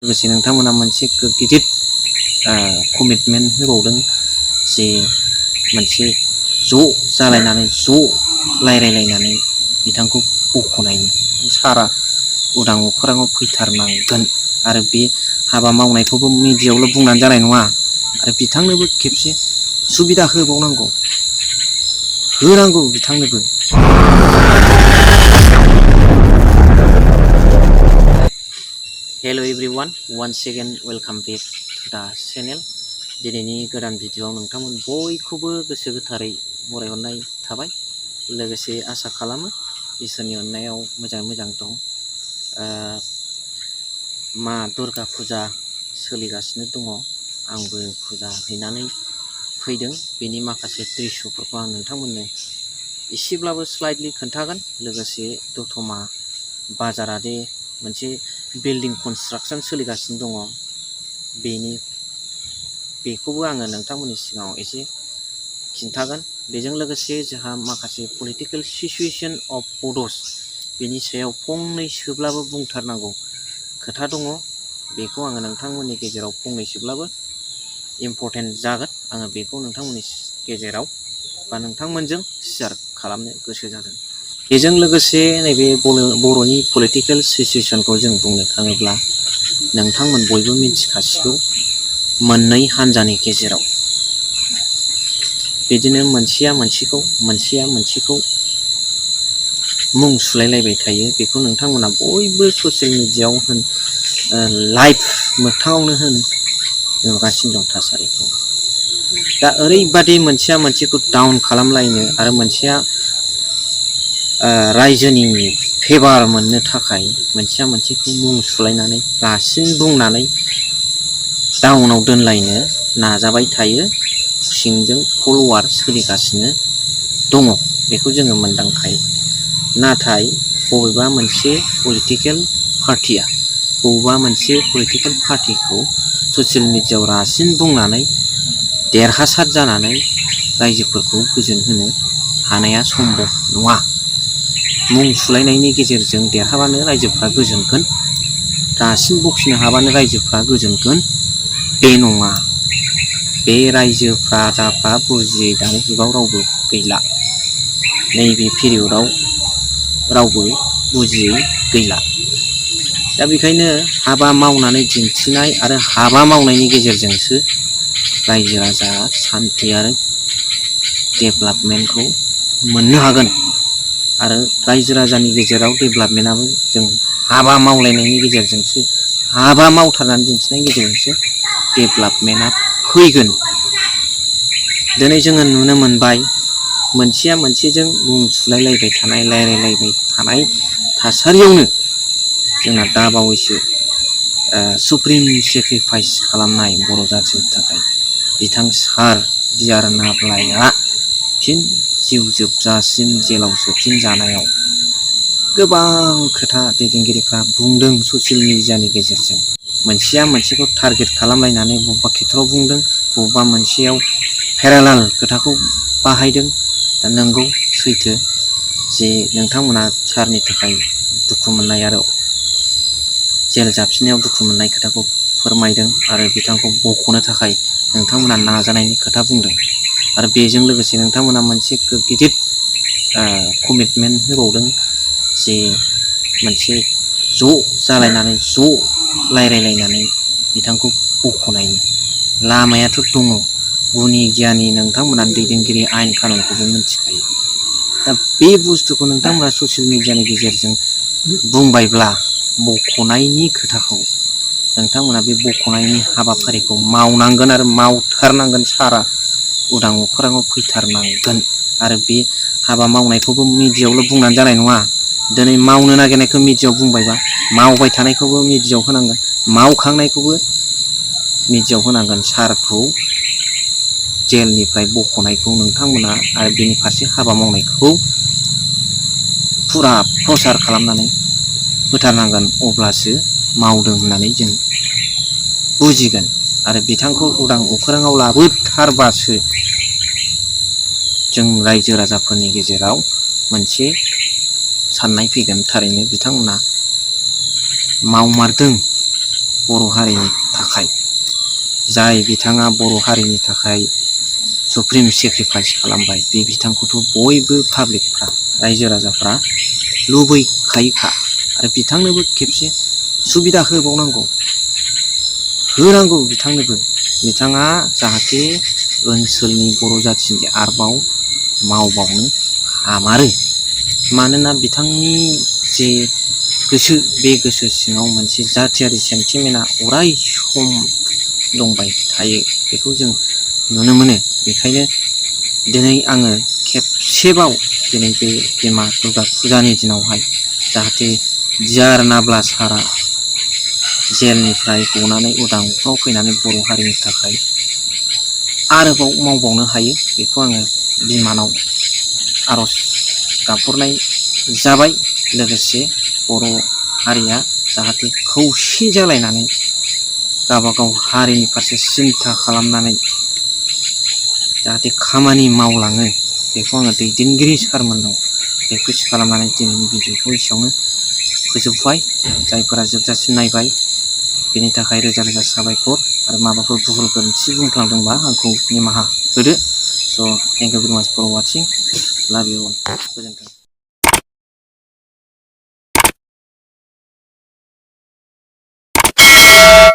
लोगोसे नोंथांमोना मोनसे गिदिर कमिटमेन्ट होबावदों जे मोनसे ज' जालायनानै ज' रायलायलायनानै बिथांखौ बख'नायनि सारा उदां अख्राङाव फैथारनांगोन आरो बे हाबा मावनायखौबो मिडियायावल' बुंनानै जानाय नङा आरो बिथांनोबो खेबसे सुबिदा होबावनांगौ होनांगौ बिथांनोबो। हेल' everyone ones again welcome back to दा चेनेल। दिनैनि गोदान भिडिअ'आव नोंथांमोन बयखौबो गोसो गोथारै बरायहरनाय थाबाय। लोगोसे आसा खालामो इसोरनि अननायाव मोजाङै मोजां दं। मा दुर्गा फुजा सोलिगासिनो दङ, आंबो फुजा हैनानै फैदों। बेनि माखासे दृश्यफोरखौ आं नोंथांमोननो एसेब्लाबो स्लाइडलि खोन्थागोन। लोगोसे दतमा बाजारा दे मोनसे बिल्डिं कनस्ट्राक्सन सोलिगासिनो दङ, बेखौबो आङो नोंथांमोननि सिगाङाव एसे खिन्थागोन। बेजों लोगोसे जोंहा माखासे पलिटिकेल सिचुएशन अफ बड'स बेनि सायाव फंनैसोब्लाबो बुंथारनांगौ खोथा दङ। बेखौ आङो नोंथांमोननि गेजेराव फंनैसोब्लाबो इम्परटेन्ट जागोन। आङो बेखौ नोंथांमोननि गेजेराव बा नोंथांमोनजों शेयार खालामनो गोसो जादों। बेजों लोगोसे नैबे बर'नि पलिटिकेल सिचुएशनखौ जों बुंनो थाङोब्ला नोंथांमोन बयबो मिथिखासिगौ। मोननै हान्जानि गेजेराव बिदिनो मोनसेया मोनसेखौ मुं सुलायलायबाय थायो। बेखौ नोंथांमोना बयबो ससियेल मिडियायाव होन लाइभ मोगथाङावनो होन नुगासिनो दं थासारिखौ। दा ओरैबादि मोनसेया मोनसेखौ डाउन खालामलायनो आरो मोनसेया रायजोनि फेभार मोननो थाखाय मोनसेया मोनसेखौ मुं सुलायनानै रासिन बुंनानै डाउनाव दोनलायनो नाजाबाय थायो। सिंजों कल्ड वार सोलिगासिनो दङ, बेखौ जोङो मोनदांखायो। नाथाय बबेबा मोनसे पलिटिकेल पार्टिखौ ससियेल मिडियायाव रासिन बुंनानै देरहासार जानानै रायजोफोरखौ गोजोन होनो हानाया सम्भब नङा। मुं सुलायनायनि गेजेरजों देरहाबानो रायजोफ्रा गोजोनगोन, रासिन बखिनो हाबानो रायजोफ्रा गोजोनगोन, बे नङा। बे रायजोफ्रा जाफ्रा बुजियै दानि जुगाव रावबो गैला। नैबे पिरियडआव रावबो बुजियै गैला। दा बेखायनो हाबा मावनानै दिन्थिनाय आरो हाबा मावनायनि गेजेरजोंसो रायजो राजा सान्थि आरो डेभेलपमेन्टखौ मोननो हागोन। आरो रायजो राजानि गेजेराव डेभेलपमेन्टआबो जों हाबा मावलायनायनि गेजेरजोंसो, हाबा मावथारनानै दिन्थिनायनि गेजेरजोंसो डेभेलपमेन्टआ फैगोन। दिनै जोङो नुनो मोनबाय मोनसेया मोनसेजों मुं सुलायलायबाय थानाय, रायलायलायबाय थानाय थासारियावनो जोंना दा बावैसो सुप्रिम सेक्रिफाइस खालामनाय बर' जाथिनि थाखाय बिथां सार बिआर नाब्लाया फिन जिउ जोबजासिम जेलाव सोफिन जानायाव गोबां खोथा दैदेनगिरिफ्रा बुंदों ससियेल मिडियानि गेजेरजों। मोनसेया मोनसेखौ टारगेट खालामलायनानै बबेबा खेथ्रआव बुंदों, बबेबा मोनसेयाव पेरालाल खोथाखौ बाहायदों। दा नंगौ, सैथो जे नोंथांमोना सारनि थाखाय दुखु मोननाय आरो जेल जाफिननायाव दुखु मोननाय खोथाखौ फोरमायदों आरो बिथांखौ बख'नो थाखाय नोंथांमोना नाजानायनि खोथा बुंदों। आरो बेजों लोगोसे नोंथांमोना मोनसे गिदिर कमिटमेन्ट होबावदों जे मोनसे ज' जालायनानै ज' रायलायलायनानै बिथांखौ बख'नायनि लामायाथ' दङ। गुनि गियानि नोंथांमोना दैदेनगिरि आयेन कानुनखौबो मिथिखायो। दा बे बुस्थुखौ नोंथांमोना ससियेल मिडियानि गेजेरजों बुंबायब्ला बख'नायनि खोथाखौ नोंथांमोना बे बख'नायनि हाबाफारिखौ मावनांगोन आरो मावथारनांगोन। सारा उदां अख्राङाव फैथारनांगोन। आरो बे हाबा मावनायखौबो मिडियायावल' बुंनानै जानाय नङा। दिनै मावनो नागिरनायखौ मिडियायाव बुंबायबा मावबाय थानायखौबो मिडियायाव होनांगोन, मावखांनायखौबो मिडियायाव होनांगोन। सारखौ जेलनिफ्राय बख'नायखौ नोंथांमोना आरो बेनि फारसे हाबा मावनायखौ फुरा प्रसार खालामनानै होथारनांगोन। अब्लासो मावदों होननानै जों बुजिगोन आरो बिथांखौ उदां अख्राङाव लाबोथारबासो जों रायजो राजाफोरनि गेजेराव मोनसे साननाय फैगोन। थारैनो बिथांमोना मावमारदों बर' हारिनि थाखाय जाय बिथाङा बर' हारिनि थाखाय सुप्रिम सेक्रिफाइस खालामबाय बे बिथांखौथ' बयबो पाब्लिकफ्रा रायजो राजाफ्रा लुबैखायोखा आरो बिथांनोबो खेबसे सुबिदा होबावनांगौ होनांगौ बिथांनोबो बिथाङा जाहाथे ओनसोलनि बर' जाथिनि आरोबाव मावबावनो हामारो मानोना बिथांनि जे गोसो बे गोसो सिङाव मोनसे जाथियारि सेन्टिमेन्टआ अराय सम दंबाय थायो बेखौ जों नुनो मोनो बेखायनो दिनै आङो खेबसेबाव दिनै बे बिमा दुर्गा फुजानि दिनावहाय जाहाथे दियार नाब्ला सारा जेलनिफ्राय गनानै उदांफ्राव फैनानै बर' हारिनि थाखाय आरोबाव मावबावनो हायो बेखौ आङो बिमानाव आर'ज गाबहरनाय जाबाय लोगोसे बर' हारिया जाहाथे खौसे जालायनानै गावबागाव हारिनि फारसे सिन्था खालामनानै जाहाथे खामानि मावलाङो बेखौ आङो दैदेनगिरि सारमोननाव रिकुवेस्ट खालामनानै दिनैनि भिडिअखौ एसेयावनो फोजोबबाय जायफोरा जोबजासिम नायबाय बेनि थाखाय रोजा रोजा साबायखर आरो माबाफोर भुल गोरोन्थि बुंफ्लांदोंबा आंखौ निमाहा होदो स' थेंक इउ भेरि माच फर वाचिं लाभ इउ अल गोजोन्थों।